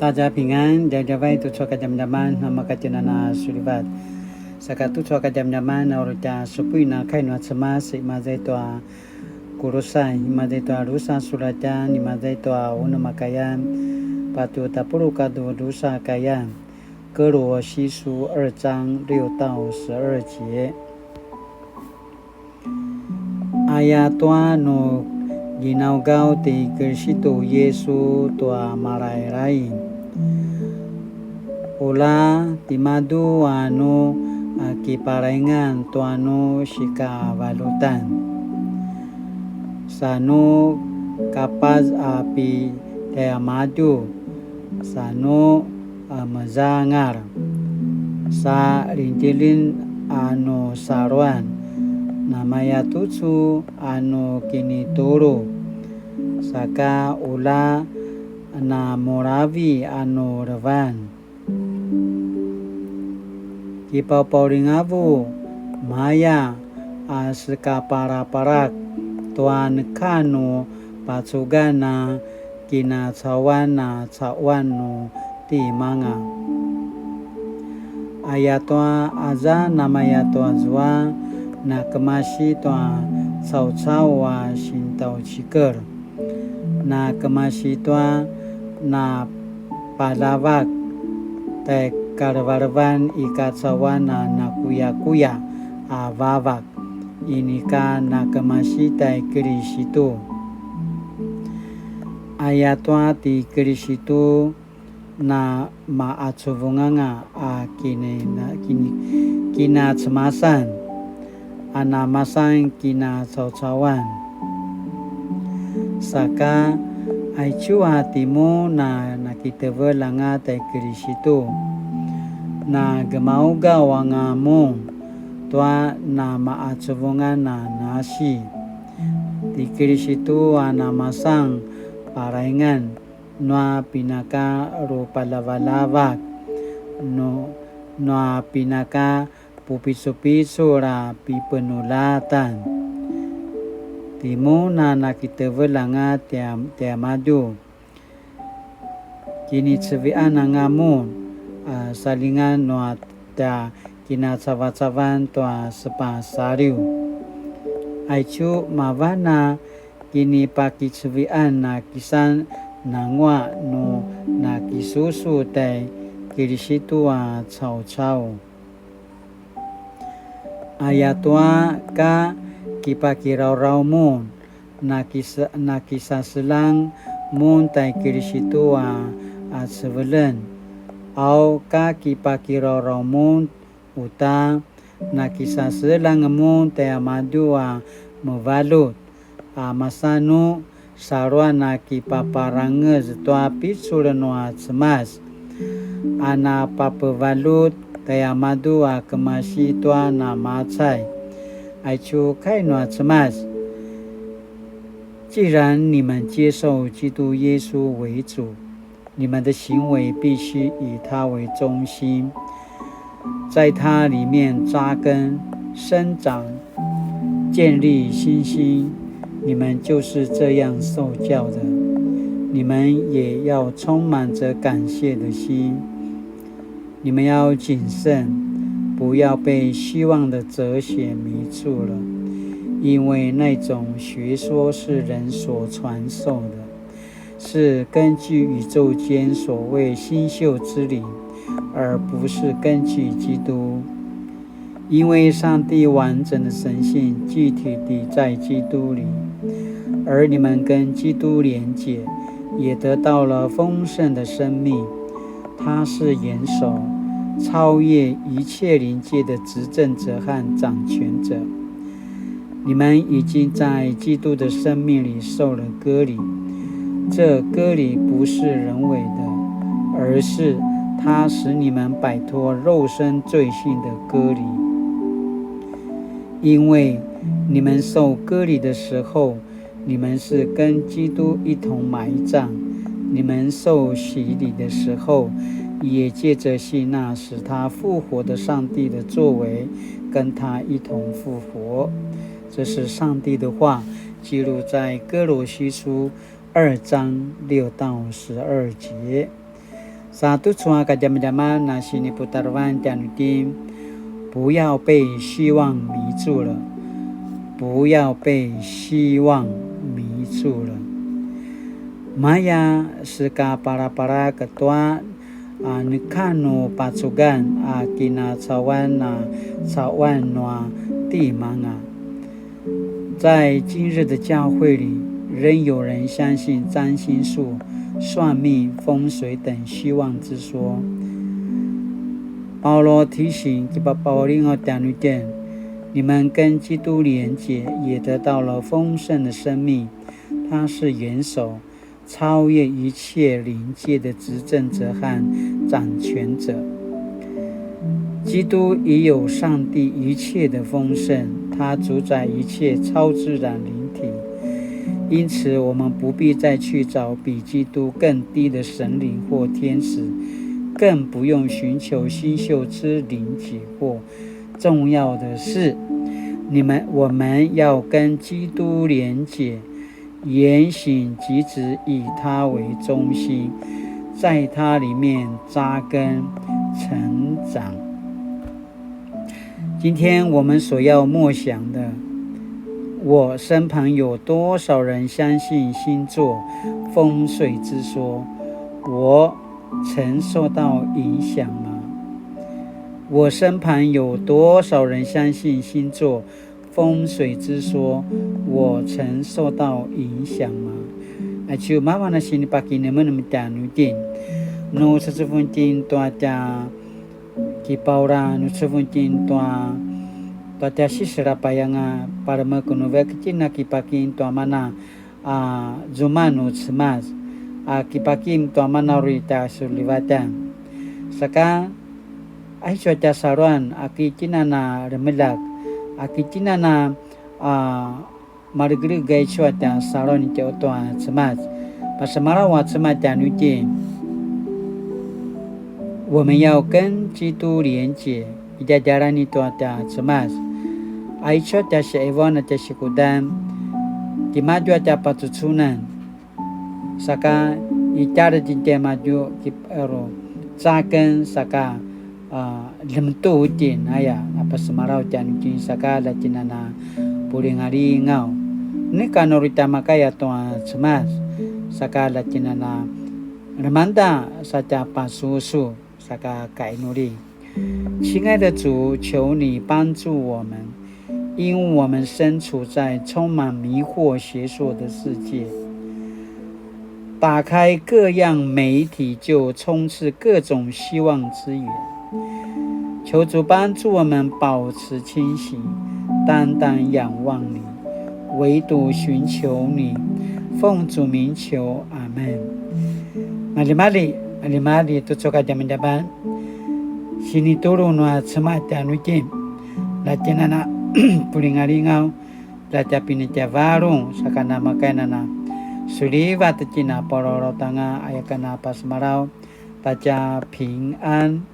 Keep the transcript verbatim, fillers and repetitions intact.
大家平安, djavadjavai tucu a kadjamadjaman, namakatjenan a sulivat. Saka tucu a kadjamadjaman, a uri tja supuin a kai nua Cemas, imaza i tua Kulusai, imaza i tua drusa sulatjan, imaza i tua unem a kayan, patje tapuluq katua drusa kayan, 歌羅西書二章六到十二節. Ayatua nu ginaugaw ti Kilisitu Yisu tua malailai. Ula timadju a nu kipalaingan tua nu sikavaljutan. Sa nu kapaz a pitjaimadju, sa nu mezangal, sa lingdjelin a nu saluan, namaya tucu a nu kinitulu, saka ula namulavi a nu levan. Kipaupaulingavu maya a sekaparaparak tua neka nu pacugan a kinacauan a cauan nu timanga. Ayatua aza namaya tua zua na kemasi tua caucau a sintaucikel, na kemasi tua na palavak tai kalevalevan i kacauan a nakuyakuya a vavak, inika na kemasi tai Kilisitu. Ayatua ti Kilisitu na maacuvunganga a kine-, na kine-, kinacemasan, a namasan kinacaucauan. Saka, aicu a timun a nakitevel anga tai Kilisitu, na gemaugaw anga mun tua na maacuvungan a nasi. Ti Kilisitu a namasan palaingan nua pinaka rupalavalavak, nu-, nua pinaka pupicupicul a pipenulatan. Timun a nakitevel anga tia-, tiamadju. Kinicevian anga mun, a, salingan nua tja kinacavacavan tua sepasaliw. Aicu mavan a kinipakicevian a kisan nanguaq nu nakisusu tai Kilisitu a caucau. Ayatua ka kipakirauraw mun, nakisa-, nakisaselang mun tai Kilisitu a, a cevelen. Au ka kipakirauraw mun uta, nakisaselang mun tjaimadju a mevaljut, a masanu saluan a kipaparangez tua picul nua Cemas, a napapevaljut tjaimadju a kemasi tua namacai. Aicu kai nua Cemas, 既然你们接受基督耶稣为主， 你们的行为必须以他为中心，在他里面扎根、生长、建立信心。你们就是这样受教的。你们也要充满着感谢的心。你们要谨慎，不要被虚妄的哲学迷住了，因为那种学说是人所传授的， 是根据宇宙间所谓星宿之灵，而不是根据基督。因为上帝完整的神性具体地在基督里，而你们跟基督连结，也得到了丰盛的生命。他是元首，超越一切灵界的执政者和掌权者。 你们已经在基督的生命里受了割礼，这割礼不是人为的，而是他使你们摆脱肉身罪性的割礼。因为你们受割礼的时候，你们是跟基督一同埋葬，你们受洗礼的时候，也借着信那使他复活的上帝的作为，跟他一同复活。 这是上帝的话，记录在歌罗西书二章六到十二节。Sa tucu a kadjamadjaman a siniputarevan tjanuitjen, 不要被希望迷住了，不要被希望迷住了。Maya sekapalapalak tua a neka nu pacugan a kinacauan a cauan nua timanga. 在今日的教会里，仍有人相信占星术、算命、风水等虚妄之说。保罗提醒 kipapaulingaw tjanuitjen, 你们跟基督连结，也得到了丰盛的生命。他是元首，超越一切灵界的执政者和掌权者。基督已有上帝一切的丰盛，他主宰一切超自然灵体，因此我们不必再去找比基督更低的神灵或天使，更不用寻求星宿之灵解惑。重要的是，你们，我们要跟基督连结， 言行举止以他为中心，在他里面扎根成长。今天我们所要默想的，我身旁有多少人相信星座、风水之说？我曾受到影响吗？我身旁有多少人相信星座、风水之说，我曾受到影响吗？Aicu mavan a sinipakinemenem tjanuitjen. Nu cecevung itjen tua tja kipaura, nu cevung itjen tua, tua tja siselapayanga, paremek nu vekcin a kipakim tua mana a zuma nu Cemas, a kipakim tua mana uri tja sulivatan. Saka, aicu a tja saluan, a ki tjen a na remelak, a ki tjen a na, a, malegeleg aicu a tja saluan itjen tua Cemas. Pasemalaw a Cemas tjanuitjen. 我们要跟基督连结, i djadjalan i tua tja Cemas. Aicu a tja siqivuan a tja sikudan, timadju a tja pacucunan, saka i tjaladj tiamadju ki, ero, caken saka, a, lemetu itjen aya, a pasemalaw tjanuitjen saka la tjen a na pulingalingaw. Neka nu uri tja makaya tua Cemas, saka la tjen a na lemangda sa tja pasusu, saka kainuli. 亲爱的主，求你帮助我们，因为我们身处在充满迷惑邪说的世界，打开各样媒体就充斥各种希望之源。求主帮助我们保持清醒，单单仰望你，唯独寻求你。奉主名求，阿们。Maljimalji, maljimalji tucu a kadjamadjaman. Sinitulu nua Cemas tjanuitjen, la tjen a na pulingalingaw, la tja pinitjavarung, saka namakaya a na sulivat tjen a palalautanga, aya ken a pasemalaw, ta tja 平安.